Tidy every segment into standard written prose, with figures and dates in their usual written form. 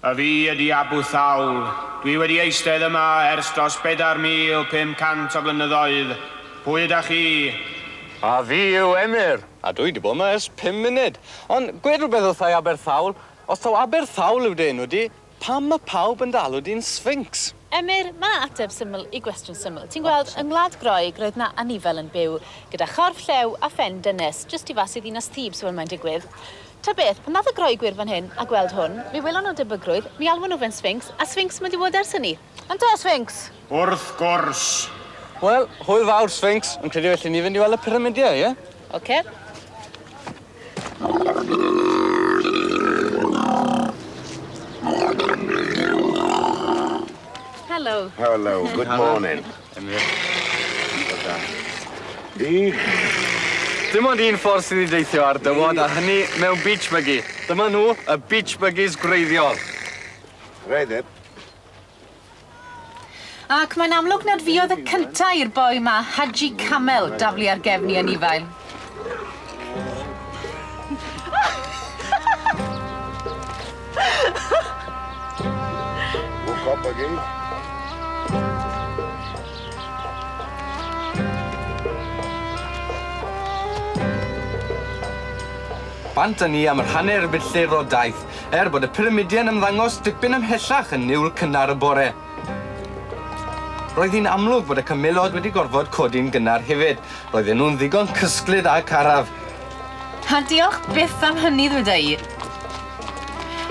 A fi ydi Abu Thawl. Dwi wedi eistedd yma ers dros 4,500 o flynyddoedd. Pwy ydach chi? A fi yw Emyr. A dwi 'di bod 'ma ers pum munud. Ond gwed rhywbeth wrtha i Aberthawl. Os taw Aberthawl yw dy enw di, pam ma' pawb yn dy alw di'n Sphinx? Emyr, ma' 'na ateb syml i gwestiwn syml. Ti'n gweld, yng Ngwlad Groeg roedd 'na anifail yn byw gyda chorff llew a phen dynes, jyst tu fas i ddinas Thebes fel mae'n digwydd. Ta beth, pan ddath y Groegwyr fan hyn a gweld hwn, mi welon nhw debygrwydd, mi alwon nhw fe'n Sffincs, a Sffincs mae 'di bod ers hynny. Ynte, Sffincs? Wrth gwrs! Wel, hwyl fawr, Sffincs. Yn credu felly ni fynd i weld y pyramidiau, ie? Ocê. Helo. Hello, good morning. Emyr. Dim ond un ffordd sydd i deithio ar dywod, a hynny mewn beach buggy. Dyma nhw, y beach buggies gwreiddiol. Right then. Ac mae'n amlwg nad fi oedd y cynta i'r boi 'ma, Haji Camel, daflu ar gefn i anifail. Woke up again. Bant â ni am yr hanner milltir o daith, er bod y pyramidiau'n ymddangos dipyn ymhellach yn niwl cynnar y bore. Roedd hi'n amlwg bod y camelod wedi gorfod codi'n gynnar hefyd. Roedden nhw'n ddigon cysglyd ac araf. A diolch byth am hynny, ddweda i.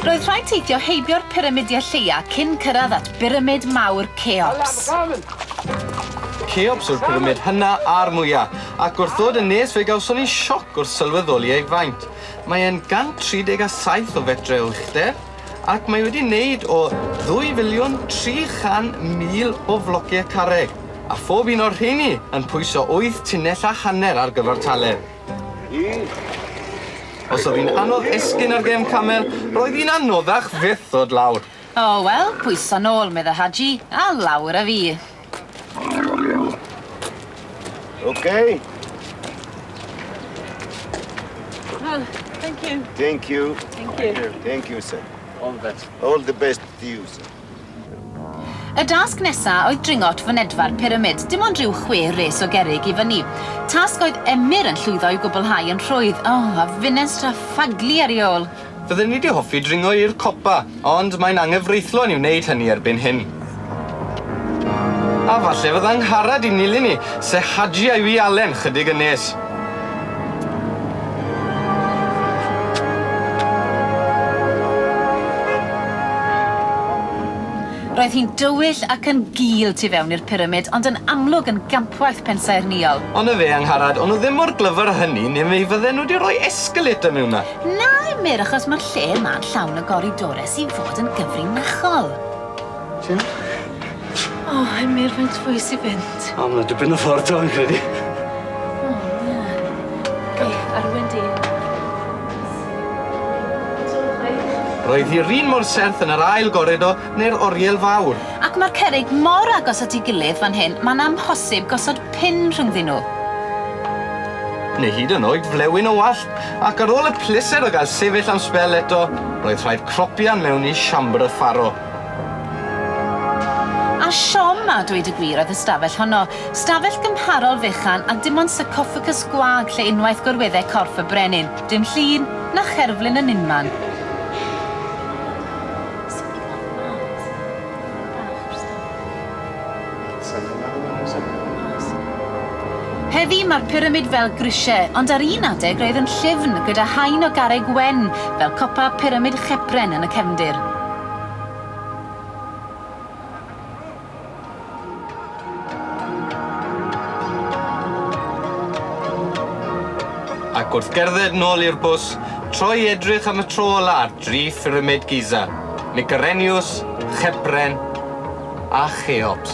Roedd rhaid teithio heibio'r pyramidiau lleia cyn cyrraedd at byramid mawr Cheops. Cheops yw'r pyramid hynna a'r mwya, ac wrth ddod yn nes fe gawson ni sioc wrth sylweddoli ei faint. Mae e'n 137 o fetrau o uchder, ac mae wedi wneud o 2,300,000 o flociau carreg, a phob un o'r rheini yn pwyso wyth tunnell a hanner ar gyfartaledd. Os oedd hi'n anodd esgyn ar gefn camel, roedd hi'n anoddach fyth ddod lawr. O, wel, pwyso nôl, medda Haji, a lawr â fi. Okay. Well, thank you. Thank you. Thank you. Thank you, sir. All the best. All the best to you, sir. Y dasg nesa oedd dringo at fynedfa'r pyramid, dim ond rhyw chwe res o gerrig i fyny. Tasg oedd Emyr yn llwyddo i'w gwblhau yn rhwydd, o, a finne'n straffaglu ar ei ôl. Fydden ni 'di hoffi dringo i'r copa, ond mae'n anghyfreithlon i wneud hynny erbyn hyn. A falle fydda Angharad i'n nilyn ni, se Haji a'i wialen chydig yn nes. Roedd hi'n dywyll ac yn gul tu fewn i'r pyramid, ond yn amlwg yn gampwaith pensaernïol. Ond 'na fe, Angharad, o'n nhw ddim mor glyfar â hynny, neu mi fydden nhw 'di rhoi escalator mewn 'na. Na, Emyr, achos mae'r lle yma'n llawn o goridore sy'n fod yn gyfrinachol. Ti'n iawn? O, Emyr, faint fwy sy fynd? O, ma' 'na dipyn o ffordd 'to, fi'n credu. O, ie. Oce, arwen di. Roedd hi'r un mor serth yn yr ail goridor neu'r oriel fawr. Ac mae'r cerrig mor agos at ei gilydd fan hyn, mae'n amhosib gosod pin rhyngddyn nhw. Neu hyd yn oed flewyn o wallt, ac ar ôl y pleser o gael sefyll am sbel eto, roedd rhaid cropian mewn i siambr y Pharo. A siom, a dweud y gwir, oedd y stafell honno. Stafell gymharol fechan a dim ond sarcophagus gwag lle unwaith gorweddai corff y brenin. Dim llun, na cherflun yn unman. Heddi mae'r pyramid fel grisiau, ond ar un adeg roedd yn llyfn, gyda haen o garreg wen, fel copa pyramid Chephren yn y cefndir. Ac wrth gerdded nôl i'r bws, troi i edrych am y tro ola ar dri phyramid Giza, Mycyrenius, Chephren a Cheops.